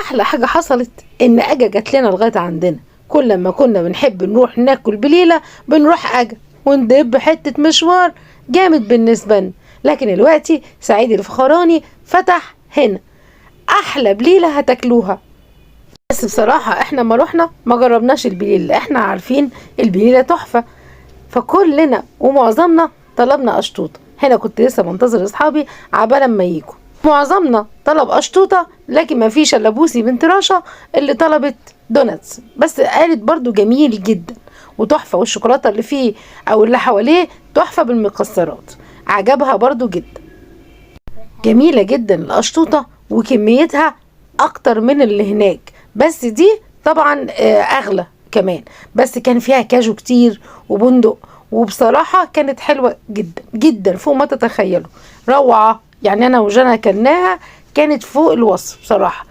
احلى حاجة حصلت ان اجا جات لنا لغاية عندنا. كل ما كنا بنحب نروح ناكل بليلة بنروح اجا وندب حتة مشوار جامد بالنسبة لنا، لكن دلوقتي سعيد الفخراني فتح هنا احلى بليلة هتاكلوها. بس بصراحة احنا ما رحنا ما جربناش البليله، احنا عارفين البليله تحفة، فكلنا ومعظمنا طلبنا قشطوطه. هنا كنت لسه بنتظر اصحابي عبال ما يجوا. معظمنا طلب قشطوطه، لكن ما فيش الا بوسي بنت رشا اللي طلبت donuts، بس قالت برضو جميل جدا وتحفه، والشوكولاته اللي فيه او اللي حواليه تحفة بالمكسرات، عجبها برضو جدا. جميلة جدا القشطوطه وكميتها اكتر من اللي هناك، بس دي طبعا اغلى كمان، بس كان فيها كاجو كتير وبندق، وبصراحة كانت حلوة جدا جدا فوق ما تتخيلوا، روعه. يعني انا وجنى كلناها كانت فوق الوصف بصراحة.